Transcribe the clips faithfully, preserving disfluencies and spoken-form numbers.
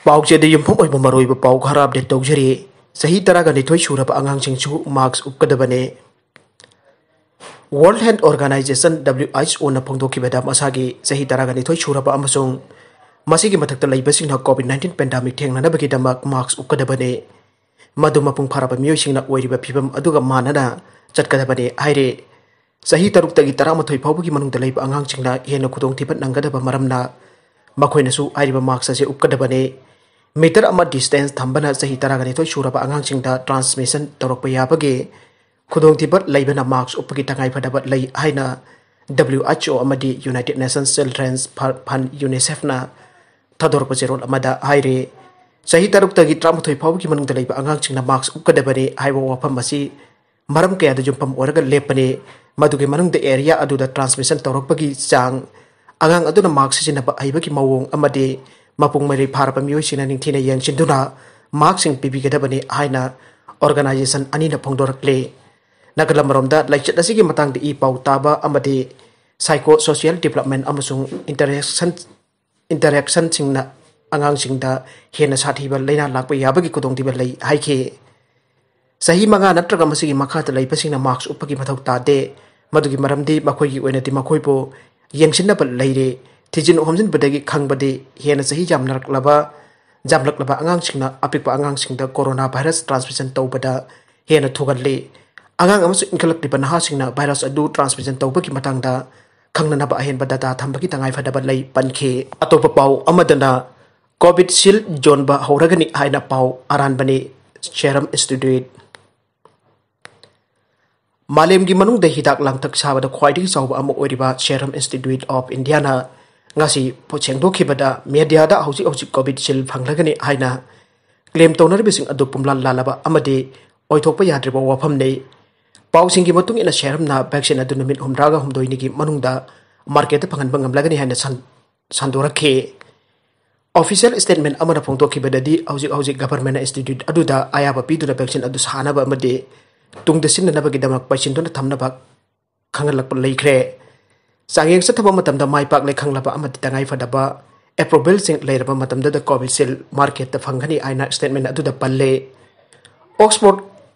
ꯄꯥꯎꯆꯦꯗ ꯌꯨꯝꯐꯝ ꯑꯣꯏꯕ ꯃꯔꯨꯑꯣꯏꯕ ꯄꯥꯎ ꯈꯔ ꯑꯞꯗꯦꯠ ꯇꯧꯖꯔꯤ꯫ ꯆꯍꯤ ꯇꯔꯥꯒ ꯅꯤꯊꯣꯏ ꯁꯨꯔꯕ ꯑꯉꯥꯡꯁꯤꯡꯁꯨ ꯃꯥꯛꯁ ꯎꯞꯀꯗꯕꯅꯦ꯫ World Health Organization, W H O, ꯅ ꯐꯣꯡꯗꯣꯛꯈꯤꯕꯗ ꯃꯁꯥꯒꯤ ꯆꯍꯤ ꯇꯔꯥꯒ ꯅꯤꯊꯣꯏ ꯁꯨꯔꯕ ꯑꯃꯁꯨꯡ ꯃꯁꯤꯒꯤ ꯃꯊꯛꯇ ꯂꯩꯕꯁꯤꯡꯅ COVID nineteen pandemic ꯊꯦꯡꯅꯅꯕꯒꯤꯗꯃꯛ ꯃꯥꯛꯁ ꯎꯞꯀꯗꯕꯅꯦ꯫ ꯃꯗꯨ ꯃꯄꯨꯡ ꯐꯥꯔꯕ ꯃꯤꯑꯣꯏꯁꯤꯡꯅ ꯑꯣꯏꯔꯤꯕ ꯐꯤꯕꯝ ꯑꯗꯨꯒ ꯃꯥꯟꯅꯅ ꯆꯠꯀꯗꯕꯅꯦ ꯍꯥꯏꯔꯦ꯫ ꯆꯍꯤ ꯇꯔꯨꯛꯇꯒꯤ ꯇꯔꯥꯃꯥꯊꯣꯏ ꯐꯥꯎꯕꯒꯤ ꯃꯅꯨꯡꯗ ꯂꯩꯕ ꯑꯉꯥꯡꯁꯤꯡꯅ ꯍꯦꯟꯅ ꯈꯨꯗꯣꯡꯊꯤꯕ ꯅꯪꯒꯗꯕ ꯃꯔꯝꯅ ꯃꯈꯣꯏꯅꯁꯨ ꯍꯥꯏꯔꯤꯕ ꯃꯥꯛꯁ ꯑꯁꯤ ꯎꯞꯀꯗꯕꯅꯤ꯫ ꯃꯤꯇꯔ ꯑꯃ distance ꯊꯝꯕꯅ ꯆꯍꯤ ꯇꯔꯥꯒ ꯅꯤꯊꯣꯏ ꯁꯨꯔꯕ ꯑꯉꯥꯡꯁꯤꯡꯗ transmission ꯇꯧꯔꯛꯄ ꯌꯥꯕꯒꯤ ꯈꯨꯗꯣꯡꯊꯤꯕ ꯂꯩꯕꯅ ꯃꯥꯛꯁ ꯎꯞꯄꯒꯤ ꯇꯉꯥꯏꯐꯗꯕ ꯂꯩ ꯍꯥꯏꯅ W H O ꯑꯃꯗꯤ United Nations Children's Fund, UNICEF-ꯅ ꯊꯥꯗꯣꯔꯛꯄ ꯆꯦꯔꯣꯜ ꯑꯃꯗ ꯍꯥꯏꯔꯤ꯫ ꯆꯍꯤ ꯇꯔꯨꯛꯇꯒꯤ ꯇꯔꯥꯃꯥꯊꯣꯏ ꯐꯥꯎꯕꯒꯤ ꯃꯅꯨꯡꯗ ꯂꯩꯕ ꯑꯉꯥꯡꯁꯤꯡꯅ ꯃꯥꯛꯁ ꯎꯞꯀꯗꯕꯅꯤ ꯍꯥꯏꯕ ꯋꯥꯐꯝ ꯑꯁꯤ ꯃꯔꯝ ꯀꯌꯥꯗ ꯌꯨꯝꯐꯝ ꯑꯣꯏꯔꯒ ꯂꯦꯞꯄꯅꯤ꯫ ꯃꯗꯨꯒꯤ ꯃꯅꯨꯡꯗ area ꯑꯗꯨꯗ transmission ꯇꯧꯔꯛꯄꯒꯤ ꯆꯥꯡ, ꯑꯉꯥꯡ ꯑꯗꯨꯅ ꯃꯥꯛꯁ ꯁꯤꯖꯤꯟꯅꯕ ꯍꯩꯕꯒꯤ ꯃꯑꯣꯡ ꯑꯃꯗꯤ ꯃꯄꯨꯡ ꯃꯔꯩ ꯐꯥꯔꯕ ꯃꯤꯑꯣꯏꯁꯤꯡꯅ ꯅꯤꯡꯊꯤꯅ ꯌꯦꯡꯁꯤꯟꯗꯨꯅ ꯃꯥꯛꯁꯁꯤꯡ ꯄꯤꯕꯤꯒꯗꯕꯅꯤ ꯍꯥꯏꯅ organization ꯑꯅꯤꯅ ꯐꯣꯡꯗꯣꯔꯛꯂꯤ꯫ ꯅꯥꯒꯥꯂꯝ ꯔꯣꯝꯗ ꯂꯥꯏꯆꯠ ꯑꯁꯤꯒꯤ ꯃꯇꯥꯡꯗ ꯏ ꯄꯥꯎ ꯇꯥꯕ ꯑꯃꯗꯤ psycho social development ꯑꯃꯁꯨꯡ interaction, interactionꯁꯤꯡꯅ ꯑꯉꯥꯡꯁꯤꯡꯗ ꯍꯦꯟꯅ ꯁꯥꯊꯤꯕ ꯂꯥꯏꯅꯥ ꯂꯥꯛꯄ ꯌꯥꯕꯒꯤ ꯈꯨꯗꯣꯡꯊꯤꯕ ꯂꯩ ꯍꯥꯏꯈꯤ꯫ ꯆꯍꯤ ꯃꯉꯥ ꯅꯠꯇ꯭ꯔꯒ ꯃꯁꯤꯒꯤ ꯃꯈꯥꯗ ꯂꯩꯕꯁꯤꯡꯅ ꯃꯥꯛꯁ ꯎꯞꯄꯒꯤ ꯃꯊꯧ ꯇꯥꯗꯦ꯫ ꯃꯗꯨꯒꯤ ꯃꯔꯝꯗꯤ ꯃꯈꯣꯏꯒꯤ ꯑꯣꯏꯅꯗꯤ ꯃꯈꯣꯏꯕꯨ ꯌꯦꯡꯁꯤꯟꯅꯕ ꯂꯩꯔꯦ꯫ ꯊꯤꯖꯤꯟ ꯍꯨꯝꯖꯤꯟꯕꯗꯒꯤ ꯈꯪꯕꯗꯤ ꯍꯦꯟꯅ ꯆꯍꯤ ꯌꯥꯝꯅꯔꯛꯂꯕ, ꯌꯥꯝꯂꯛꯂꯕ ꯑꯉꯥꯡꯁꯤꯡꯅ ꯑꯄꯤꯛꯄ ꯑꯉꯥꯡꯁꯤꯡꯗ corona virus transmission ꯇꯧꯕꯗ ꯍꯦꯟꯅ ꯊꯨꯒꯜꯂꯤ꯫ ꯑꯉꯥꯡ ꯑꯃꯁꯨꯡ ꯏꯟꯈꯠꯂꯛꯂꯤꯕ ꯅꯍꯥꯁꯤꯡꯅ virus ꯑꯗꯨ transmission ꯇꯧꯕꯒꯤ ꯃꯇꯥꯡꯗ ꯈꯪꯅꯅꯕ ꯑꯍꯦꯟꯕ data ꯊꯝꯕꯒꯤ ꯇꯉꯥꯏꯐꯗꯕ ꯂꯩ ꯄꯟꯈꯤ꯫ ꯑꯇꯣꯞꯄ ꯄꯥꯎ ꯑꯃꯗꯅ Covishield ꯌꯣꯟꯕ ꯍꯧꯔꯒꯅꯤ ꯍꯥꯏꯅ ꯄꯥꯎ ꯑꯔꯥꯟꯕꯅꯤ꯫ Serum Institute꯫ ꯃꯥꯂꯦꯝꯒꯤ ꯃꯅꯨꯡꯗ ꯍꯤꯗꯥꯛ ꯂꯥꯡꯊꯛ ꯁꯥꯕꯗ ꯈ꯭ꯋꯥꯏꯗꯒꯤ ꯆꯥꯎꯕ ꯑꯃ ꯑꯣꯏꯔꯤꯕ Serum Institute of Indiaꯅ ꯉꯁꯤ ꯁꯦꯡꯗꯣꯛꯈꯤꯕꯗ mediaꯗ ꯍꯧꯖꯤꯛ ꯍꯧꯖꯤꯛ Covishield ꯐꯪꯂꯒꯅꯤ ꯍꯥꯏꯅ claim ꯇꯧꯅꯔꯤꯕꯁꯤꯡ ꯑꯗꯨ ꯄꯨꯝꯂꯥꯜ ꯂꯥꯜꯂꯕ ꯑꯃꯗꯤ ꯑꯣꯏꯊꯣꯛꯄ ꯌꯥꯗ꯭ꯔꯤꯕ ꯋꯥꯐꯝꯅꯤ꯫ ꯄꯥꯎꯁꯤꯡꯒꯤ ꯃꯇꯨꯡ ꯏꯟꯅ Serumꯅ vaccine ꯑꯗꯨ ꯅꯨꯃꯤꯠ ꯍꯨꯝꯗ꯭ꯔꯥꯒ ꯍꯨꯝꯗꯣꯏꯅꯤꯒꯤ ꯃꯅꯨꯡꯗ marketꯇ ꯐꯪꯍꯟꯕ ꯉꯝꯂꯒꯅꯤ ꯍꯥꯏꯅ ꯁꯟ-, ꯁꯟꯗꯣꯔꯛꯈꯤ꯫ Official statement ꯑꯃꯅ ꯐꯣꯡꯗꯣꯛꯈꯤꯕꯗꯗꯤ ꯍꯧꯖꯤꯛ ꯍꯧꯖꯤꯛ government institute ꯑꯗꯨꯗ ꯑꯌꯥꯕ ꯄꯤꯗꯨꯅ vaccine ꯑꯗꯨ ꯁꯥꯅꯕ ꯑꯃꯗꯤ ꯇꯨꯡꯗ ꯁꯤꯖꯤꯟꯅꯅꯕꯒꯤꯗꯃꯛ ꯄꯩꯁꯤꯟꯗꯨꯅ ꯊꯝꯅꯕ ꯈꯪꯍꯜꯂꯛꯄ ꯂꯩꯈ꯭ꯔꯦ꯫ ꯆꯥꯡꯌꯦꯡ ꯆꯠꯊꯕ ꯃꯇꯝꯗ ꯃꯥꯏ ꯄꯥꯛꯂꯦ ꯈꯪꯂꯕ ꯑꯃꯗꯤ ꯇꯉꯥꯏ ꯐꯗꯕ ꯑꯦꯄ꯭ꯔꯨꯚꯦꯜꯁꯤꯡ ꯂꯩꯔꯕ ꯃꯇꯝꯗꯗ ꯀꯣꯚꯤꯁꯤꯜ ꯃꯥꯔꯀꯦꯠꯇ ꯐꯪꯒꯅꯤ ꯍꯥꯏꯅ ꯁ꯭ꯇꯦꯠꯃꯦꯟ ꯑꯗꯨꯗ ꯄꯜꯂꯦ꯫ ꯑꯣꯛꯁꯐꯣꯔꯗ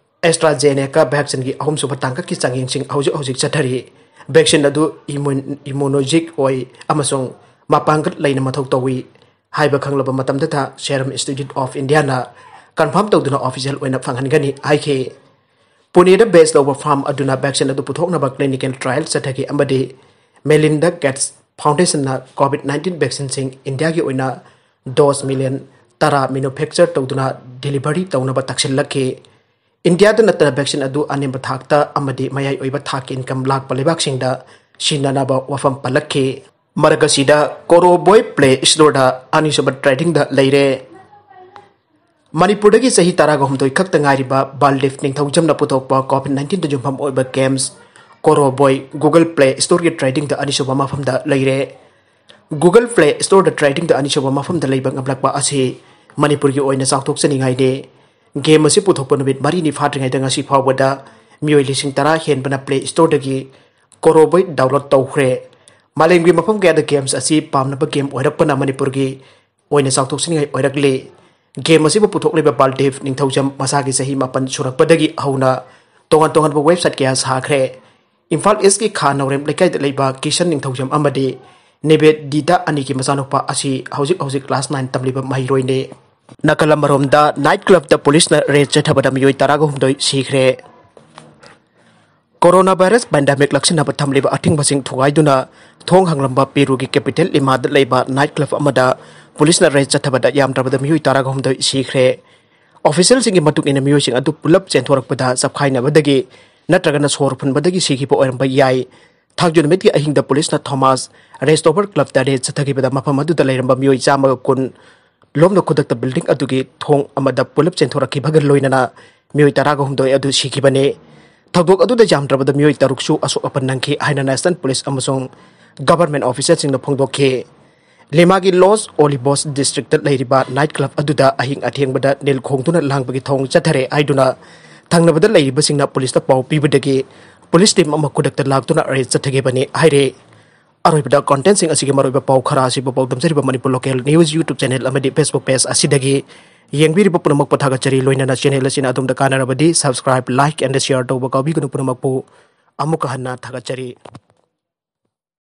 ꯑꯦꯁꯇ꯭ꯔꯥꯖꯦꯅꯦꯀꯥ ꯚꯦꯛꯁꯤꯟꯒꯤ ꯑꯍꯨꯝꯁꯨꯕ ꯇꯥꯡꯀꯛꯀꯤ ꯆꯥꯡꯌꯦꯡꯁꯤꯡ ꯍꯧꯖꯤꯛ ꯍꯧꯖꯤꯛ ꯆꯠꯊꯔꯤ꯫ ꯚꯦꯛꯁꯤꯟ ꯑꯗꯨ ꯏꯃꯨꯟ-, ꯏꯃꯨꯅꯣꯖꯤꯛ ꯑꯣꯏ ꯑꯃꯁꯨꯡ ꯃꯄꯥꯡꯒꯜ ꯂꯩꯅ ꯃꯊꯧ ꯇꯧꯏ ꯍꯥꯏꯕ ꯈꯪꯂꯕ ꯃꯇꯝꯗꯇ Serum Institute of Indiaꯅ ꯀꯟꯐꯥꯔꯝ ꯇꯧꯗꯨꯅ ꯑꯣꯐꯤꯁꯤꯌꯦꯜ ꯑꯣꯏꯅ ꯐꯪꯍꯟꯒꯅꯤ ꯍꯥꯏꯈꯤ꯫ ꯄꯨꯅꯦꯗ ꯕꯦꯁ ꯂꯧꯕ ꯐꯥꯔꯝ ꯑꯗꯨꯅ ꯚꯦꯛꯁꯤꯟ ꯑꯗꯨ ꯄꯨꯊꯣꯛꯅꯕ ꯀ꯭ꯂꯤꯅꯤꯀꯦꯜ ꯇ꯭ꯔꯥꯌꯦꯜ ꯆꯠꯊꯈꯤ ꯑꯃꯗꯤ ꯃꯦꯂꯤꯟꯗ ꯒꯦꯠꯁ ꯐꯥꯎꯟꯗꯦꯁꯟꯅ ꯀꯣꯚꯤꯗ ꯅꯥꯏꯟꯇꯤꯟ ꯚꯦꯛꯁꯤꯟꯁꯤꯡ ꯏꯟꯗꯤꯌꯥꯒꯤ ꯑꯣꯏꯅ ꯗꯣꯁ ꯃꯤꯂꯤꯌꯟ ꯇꯔꯥ ꯃꯦꯅꯨꯐꯦꯛꯆꯔ ꯇꯧꯗꯨꯅ ꯗꯤꯂꯤꯚꯔꯤ ꯇꯧꯅꯕ ꯇꯛꯁꯤꯜꯂꯛꯈꯤ꯫ ꯏꯟꯗꯤꯌꯥꯗ ꯅꯠꯇꯅ ꯚꯦꯛꯁꯤꯟ ꯑꯗꯨ ꯑꯅꯦꯝꯕ ꯊꯥꯛꯇ ꯑꯃꯗꯤ ꯃꯌꯥꯏ ꯑꯣꯏꯕ ꯊꯥꯛꯀꯤ ꯏꯟꯀꯝ ꯂꯥꯛꯄ ꯂꯩꯕꯥꯛꯁꯤꯡꯗ ꯁꯤꯟꯅꯅꯕ ꯋꯥꯐꯝ ꯄꯜꯂꯛꯈꯤ꯫ ꯃꯔꯛ ꯑꯁꯤꯗ ꯀꯣꯔꯣꯕꯣꯏ ꯄ꯭ꯂꯦ ꯁ꯭ꯇꯣꯔꯗ ꯑꯅꯤꯁꯨꯕ ꯇ꯭ꯔꯦꯗꯤꯡꯗ ꯂꯩꯔꯦ꯫ ꯃꯅꯤꯄꯨꯔꯗꯒꯤ ꯆꯍꯤ ꯇꯔꯥꯒ ꯍꯨꯝꯗꯣꯏ ꯈꯛꯇ ꯉꯥꯏꯔꯤꯕ ꯕꯥꯜꯗꯤꯞ ꯅꯤꯡꯊꯧꯖꯝꯅ ꯄꯨꯊꯣꯛꯄ ꯀꯣꯚꯤꯗ ꯅꯥꯏꯟꯇꯤꯟꯗ ꯌꯨꯝꯐꯝ ꯑꯣꯏꯕ ꯒꯦꯝꯁ ꯀꯣꯔꯣꯕꯣꯏ Google Play Storeꯒꯤ ꯇ꯭ꯔꯦꯗꯤꯡꯗ ꯑꯅꯤꯁꯨꯕ ꯃꯐꯝꯗ ꯂꯩꯔꯦ꯫ Google Play Storeꯗ ꯇ꯭ꯔꯦꯗꯤꯡꯗ ꯑꯅꯤꯁꯨꯕ ꯃꯐꯝꯗ ꯂꯩꯕ ꯉꯝꯂꯛꯄ ꯑꯁꯤ ꯃꯅꯤꯄꯨꯔꯒꯤ ꯑꯣꯏꯅ ꯆꯥꯎꯊꯣꯛꯆꯅꯤꯡꯉꯥꯏꯅꯤ꯫ ꯒꯦꯝ ꯑꯁꯤ ꯄꯨꯊꯣꯛꯄ ꯅꯨꯃꯤꯠ ꯃꯔꯤꯅꯤ ꯐꯥꯗ꯭ꯔꯤꯉꯩꯗ ꯉꯁꯤ ꯐꯥꯎꯕꯗ ꯃꯤꯑꯣꯏ ꯂꯤꯁꯤꯡ ꯇꯔꯥ ꯍꯦꯟꯕꯅ Play Storeꯗꯒꯤ ꯀꯣꯔꯣꯕꯣꯏ ꯗꯥꯎꯟꯂꯣꯗ ꯇꯧꯈ꯭ꯔꯦ꯫ ꯃꯥꯂꯦꯝꯒꯤ ꯃꯐꯝ ꯀꯌꯥꯗ ꯒꯦꯝꯁ ꯑꯁꯤ ꯄꯥꯝꯅꯕ ꯒꯦꯝ ꯑꯣꯏꯔꯛꯄꯅ ꯃꯅꯤꯄꯨꯔꯒꯤ ꯑꯣꯏꯅ ꯆꯥꯎꯊꯣꯛꯆꯅꯤꯡꯉꯥꯏ ꯑꯣꯏꯔꯛꯂꯤ꯫ ꯒꯦꯝ ꯑꯁꯤꯕꯨ ꯄꯨꯊꯣꯛꯂꯤꯕ ꯕꯥꯜꯗꯤꯞ ꯅꯤꯡꯊꯧꯖꯝ ꯃꯁꯥꯒꯤ ꯆꯍꯤ ꯃꯥꯄꯟ ꯁꯨꯔꯛꯄꯗꯒꯤ ꯍꯧꯅ ꯇꯣꯉꯥꯟ ꯇꯣꯉꯥꯟꯕ ꯋꯦꯕꯁꯥꯏꯠ ꯀꯌꯥ ꯁꯥꯈ꯭ꯔꯦ꯫ ꯏꯝꯐꯥꯜ ꯏꯁꯀꯤ ꯈꯥ ꯅꯥꯎꯔꯦꯝ ꯂꯩꯀꯥꯏꯗ ꯂꯩꯕ ꯀꯤꯁꯟ ꯅꯤꯡꯊꯧꯖꯝ ꯑꯃꯗꯤ ꯅꯤꯕꯦꯗꯤꯇꯥ ꯑꯅꯤꯒꯤ ꯃꯆꯥꯅꯨꯄꯥ ꯑꯁꯤ ꯍꯧꯖꯤꯛ ꯍꯧꯖꯤꯛ ꯀ꯭ꯂꯥꯁ ꯅꯥꯏꯟ ꯇꯝꯂꯤꯕ ꯃꯍꯩꯔꯣꯏꯅꯤ꯫ ꯅꯥꯀꯜ ꯑꯃꯔꯣꯝꯗ, ꯅꯥꯏꯠ ꯀ꯭ꯂꯕꯇ ꯄꯨꯂꯤꯁꯅ ꯔꯦꯗ ꯆꯠꯊꯕꯗ ꯃꯤꯑꯣꯏ ꯇꯔꯥꯒ ꯍꯨꯝꯗꯣꯏ ꯁꯤꯈ꯭ꯔꯦ꯫ ꯀꯣꯔꯣꯅꯥ ꯚꯥꯏꯔꯁ ꯄꯦꯟꯗꯦꯃꯤꯛ ꯂꯥꯛꯁꯤꯟꯅꯕ ꯊꯝꯂꯤꯕ ꯑꯊꯤꯡꯕꯁꯤꯡ ꯊꯨꯒꯥꯏꯗꯨꯅ ꯊꯣꯡ ꯍꯥꯡꯂꯝꯕ ꯄꯦꯔꯨꯒꯤ ꯀꯦꯄꯤꯇꯦꯜ ꯂꯤꯃꯥꯗ ꯂꯩꯕ ꯅꯥꯏꯠ ꯀ꯭ꯂꯕ ꯑꯃꯗ ꯄꯨꯂꯤꯁꯅ ꯔꯦꯗ ꯆꯠꯊꯕꯗ ꯌꯥꯝꯗ꯭ꯔꯕꯗ ꯃꯤꯑꯣꯏ ꯇꯔꯥꯒ ꯍꯨꯝꯗꯣꯏ ꯁꯤꯈ꯭ꯔꯦ꯫ ꯑꯣꯐꯤꯁꯦꯜꯁꯤꯡꯒꯤ ꯃꯇꯨꯡ ꯏꯟꯅ ꯃꯤꯑꯣꯏꯁꯤꯡ ꯑꯗꯨ ꯄꯨꯂꯞ ꯆꯦꯟꯊꯣꯔꯛꯄꯗ ꯆꯞꯈꯥꯏꯅꯕꯗꯒꯤ ꯅꯠꯇ꯭ꯔꯒꯅ ꯁꯣꯔ ꯐꯨꯟꯕꯗꯒꯤ ꯁꯤꯈꯤꯕ ꯑꯣꯏꯔꯝꯕ ꯌꯥꯏ꯫ ꯊꯥꯡꯖ ꯅꯨꯃꯤꯠꯀꯤ ꯑꯍꯤꯡꯗ ꯄꯨꯂꯤꯁꯅ ꯊꯣꯃꯥꯁ ꯔꯦꯁꯇꯣꯚꯔ ꯀ꯭ꯂꯕꯇ ꯔꯦꯗ ꯆꯠꯊꯈꯤꯕꯗ ꯃꯐꯝ ꯑꯗꯨꯗ ꯂꯩꯔꯝꯕ ꯃꯤꯑꯣꯏ ꯆꯥꯝꯃꯒ ꯀꯨꯟ ꯂꯣꯝꯅ ꯈꯨꯗꯛꯇ ꯕꯤꯜꯗꯤꯡ ꯑꯗꯨꯒꯤ ꯊꯣꯡ ꯑꯃꯗ ꯄꯨꯂꯞ ꯆꯦꯟꯊꯣꯔꯛꯈꯤꯕꯒ ꯂꯣꯏꯅꯅ ꯃꯤꯑꯣꯏ ꯇꯔꯥꯒ ꯍꯨꯝꯗꯣꯏ ꯑꯗꯨ ꯁꯤꯈꯤꯕꯅꯤ꯫ ꯊꯧꯗꯣꯛ ꯑꯗꯨꯗ ꯌꯥꯝꯗ꯭ꯔꯕꯗ ꯃꯤꯑꯣꯏ ꯇꯔꯨꯛꯁꯨ ꯑꯁꯣꯛ ꯑꯄꯟ ꯅꯪꯈꯤ ꯍꯥꯏꯅ ꯅꯦꯁꯅꯦꯜ ꯄꯨꯂꯤꯁ ꯑꯃꯁꯨꯡ ꯒꯚꯔꯟꯃꯦꯟꯠ ꯑꯣꯐꯤꯁꯤꯌꯦꯜꯁꯤꯡꯅ ꯐꯣꯡꯗꯣꯛꯈꯤ꯫ ꯂꯤꯃꯥꯒꯤ ꯂꯣꯁ ꯑꯣꯂꯤꯕꯣꯁ ꯗꯤꯁꯇ꯭ꯔꯤꯛꯇ ꯂꯩꯔꯤꯕ ꯅꯥꯏꯠ ꯀ꯭ꯂꯕ ꯑꯗꯨꯗ ꯑꯍꯤꯡ ꯑꯊꯦꯡꯕꯗ ꯅꯤꯜ ꯈꯣꯡꯗꯨꯅ ꯂꯥꯡꯕꯒꯤ ꯊꯧꯑꯣꯡ ꯆꯠꯊꯔꯦ ꯍꯥꯏꯗꯨꯅ ꯊꯪꯅꯕꯗ ꯂꯩꯔꯤꯕꯁꯤꯡꯅ ꯄꯨꯂꯤꯁꯇ ꯄꯥꯎ ꯄꯤꯕꯗꯒꯤ ꯄꯨꯂꯤꯁ ꯇꯤꯝ ꯑꯃ ꯈꯨꯗꯛꯇ ꯂꯥꯛꯇꯨꯅ ꯔꯦꯗ ꯆꯠꯊꯈꯤꯕꯅꯤ ꯍꯥꯏꯔꯦ꯫ ꯑꯔꯣꯏꯕꯗ ꯀꯣꯟꯇꯦꯟꯁꯤꯡ ꯑꯁꯤꯒꯤ ꯃꯔꯨꯑꯣꯏꯕ ꯄꯥꯎ ꯈꯔ ꯑꯁꯤꯕꯨ ꯄꯥꯎꯗꯝꯖꯔꯤꯕ Manipur local news YouTube channel ꯑꯃꯗꯤ ꯐꯦꯁꯕꯨꯛ ꯄꯦꯖ ꯑꯁꯤꯗꯒꯤ ꯌꯦꯡꯕꯤꯔꯤꯕ ꯄꯨꯝꯅꯃꯛꯄꯨ ꯊꯥꯒꯠꯆꯔꯤ꯫ ꯂꯣꯏꯅꯅ ꯆꯦꯅꯦꯜ ꯑꯁꯤꯅ ꯑꯗꯣꯝꯗ ꯀꯥꯟꯅꯔꯕꯗꯤ ꯁꯕꯁꯀ꯭ꯔꯥꯏꯕ, ꯂꯥꯏꯛ ꯑꯦꯟ ꯁꯤꯌꯔ ꯇꯧꯕ ꯀꯥꯎꯕꯤꯒꯅꯨ꯫ ꯄꯨꯝꯅꯃꯛꯄꯨ ꯑꯃꯨꯛꯀ ꯍꯟꯅ ꯊꯥꯒꯠꯆꯔꯤ꯫